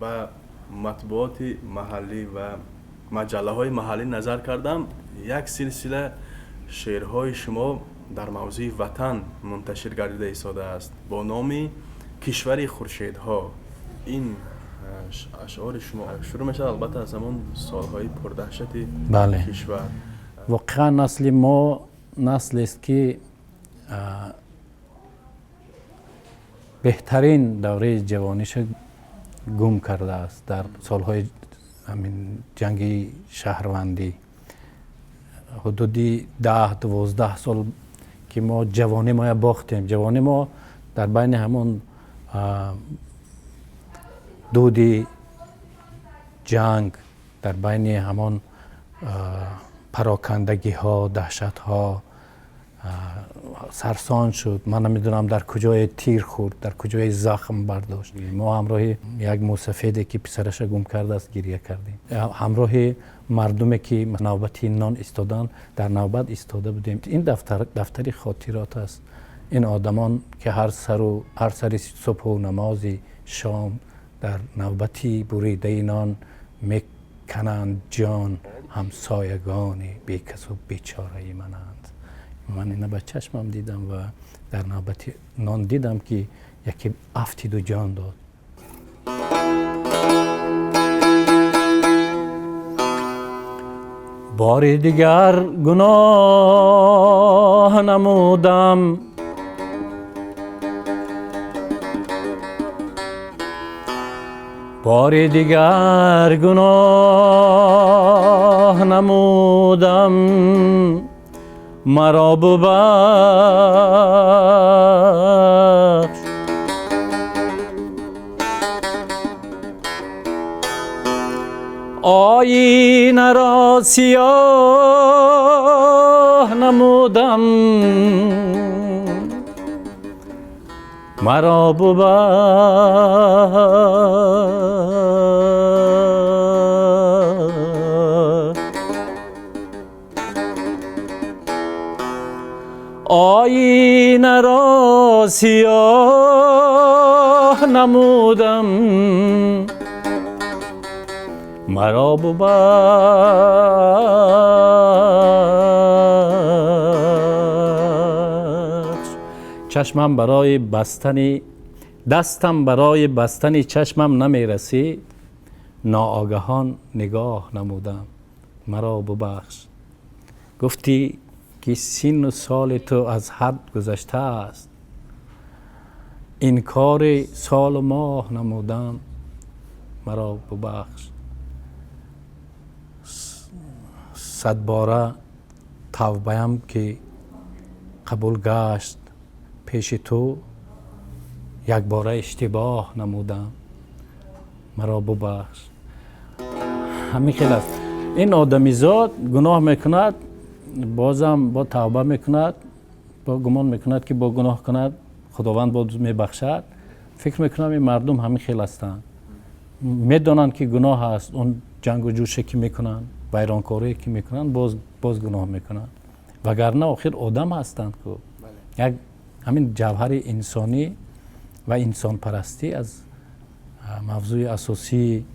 Ба матбуоти маҳаллӣ ва маҷаллаҳои маҳаллӣ назар кардам, як силсила шеърҳои шумо дар мавзӯи ватан мунташир гардида истодааст бо номи «Кишвари хуршедҳо». Ин ашъори шумо шурӯъ мешавад, албатта, аз ҳамон солҳои пурдаҳшати кишвар. Воқеан, насли мо наслест, ки беҳтарин давраи ҷавониша гум кардааст дар солҳои ҳамин ҷанги шаҳрвандӣ. Ҳудуди 10-12 сол, ки мо ҷавонӣ моя бохтем. Ҷавонӣ мо дар байни ҳамон дуди ҷанг, дар байни ҳамон парокандагиҳо, даҳшатҳо сарсон шуд. Ман намедонам, дар куҷое тир хӯрд, дар куҷое захм бардошт. Мо ҳамроҳи як мусафеде, ки писараша гум кардааст, гиря кардем. Ҳамроҳи мардуме, ки навбати нон истоданд, дар навбат истода будем. Ин дафтар дафтари хотирот аст. Ин одамон, ки ҳар сару ҳар сари субҳу намози шом дар навбати буридаи нон мекананд ҷон, ҳамсоягони бекасу бечораи мананд. Ман ина ба чашмам дидам ва дар навбати нон дидам, ки яке афтиду ҷон дод. Бори дигар гуноҳ намудам, бори дигар гуноҳ намудам, маро бубахш. Оинаро сиёҳ намудам, маро бубахш. Оинаро сиёҳ намудам, маро бубахш. Чашмам барои бастани, дастам барои бастани чашмам намерасид, ноогаҳон нигоҳ намудам, маро бубахш. Гуфтӣ, ки синну соли ту аз ҳад гузаштааст, инкори солу моҳ намудам, маро бубахш. Садбора тавбаям, ки қабул гашт пеши ту, якбора иштибоҳ намудам, маро бубахш. Ҳамин хел аст. Ин одамизод гуноҳ мекунад, бозам бо тавба мекунад, бо гумон мекунад, ки бо гуноҳ кунад, Худованд боз мебахшад. Фикр мекунам, ин мардум ҳамин хел ҳастанд. Медонанд, ки гуноҳ аст он ҷангу ҷӯше, ки мекунанд, вайронкорие, ки мекунанд, боз боз гуноҳ мекунанд, вагарна охир одам ҳастанд ку. Як ҳамин ҷавҳари инсонӣ ва инсонпарастӣ аз мавзӯи асосии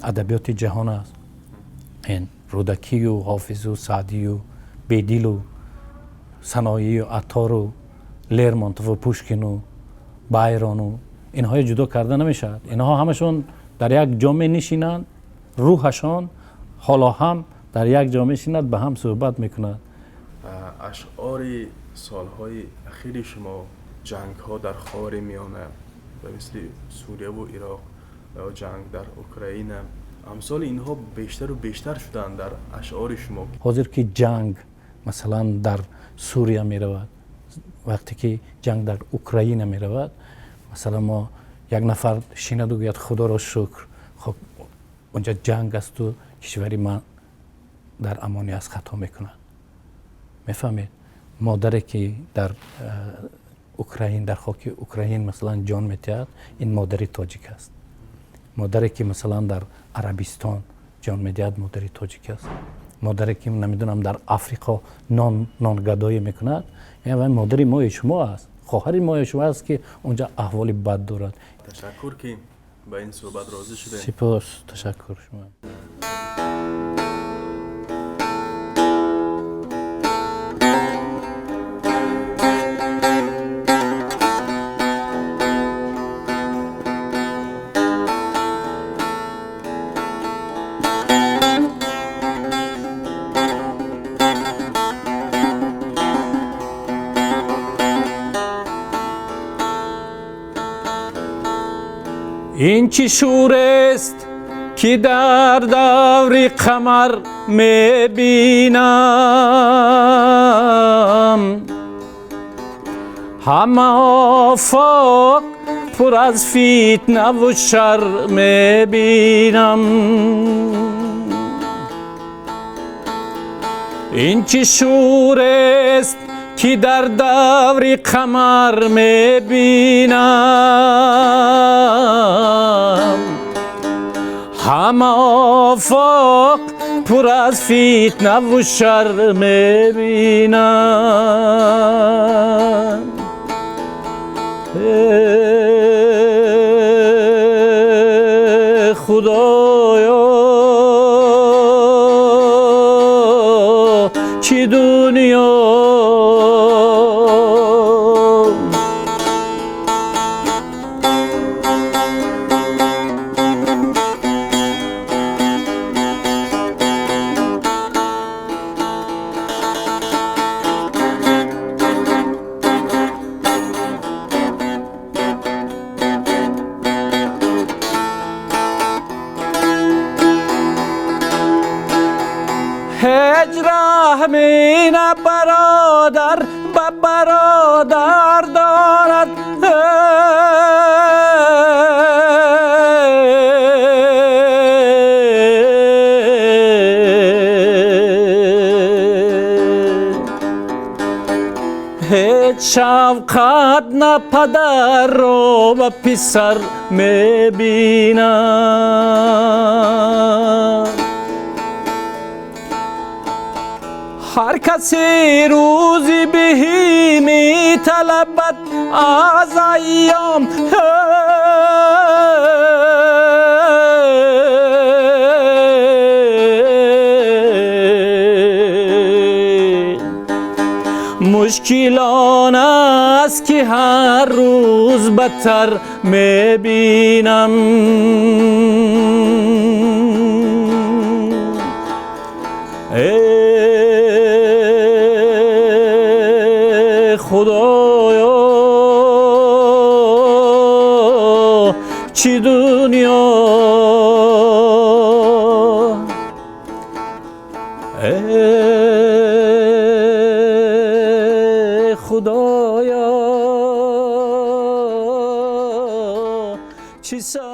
адабиёти ҷаҳон аст. Ин Рӯдакию Ҳофизу Саъдию Бедилу Саноию Аттору Лермонтову Пушкину Байрону инҳоя ҷудо карда намешавад. Инҳо ҳамашон дар як ҷо менишинанд, рӯҳашон ҳоло ҳам дар як ҷо мешинад, ба ҳам суҳбат мекунад. Ашъори солҳои ахири шумо, ҷангҳо дар Ховари Миёна ба мисли Сурияву Ироқ ё ҷанг дар Украина, амсоли инҳо бештару бештар шуданд дар ашъори шумо. Ҳозир ки ҷанг, масалан, дар Сурия меравад, вақте ки ҷанг дар Украина меравад, масалан, мо як нафар шинаду гӯяд: «Худоро шукр, хоб, онҷа ҷанг асту кишвари ман дар амонӣ аст», хато мекунад. Мефаҳмед, модаре, ки дар Украин, дар хоки Украин, масалан, ҷон метиҳад, ин модари тоҷик аст. Модаре, ки, масалан, дар Арабистон ҷон медиҳад, модари тоҷик аст. Модаре, ки, намедонам, дар Африқо нонгадоӣ мекунад, модари мои шумо аст, хоҳари мои шумо аст, ки онҷа аҳволи бад дорад. Ташаккур, ки Ба ин суҳбат розӣ шудем. Сипос, ташаккур шумо. Ин чӣ шӯрест ки дар даври қамар мебинам, ҳама офоқ пур аз фитнаву шар мебинам. Ин чӣ шӯрест ки дар даври қамар мебинам, ҳама офоқ пур аз фитнаву шар мебинам. Худоё, чӣ дунё, ҳеҷ раҳме на бародар ба бародар дорад, ҳеҷ шавқат на падарро ба писар мебинад. Ҳар касе рӯзи беҳӣ металабад аз айём, мушкил он аст ки ҳар рӯз бадтар мебинам. Худоё, чӣ дунё, Худоё, чӣ.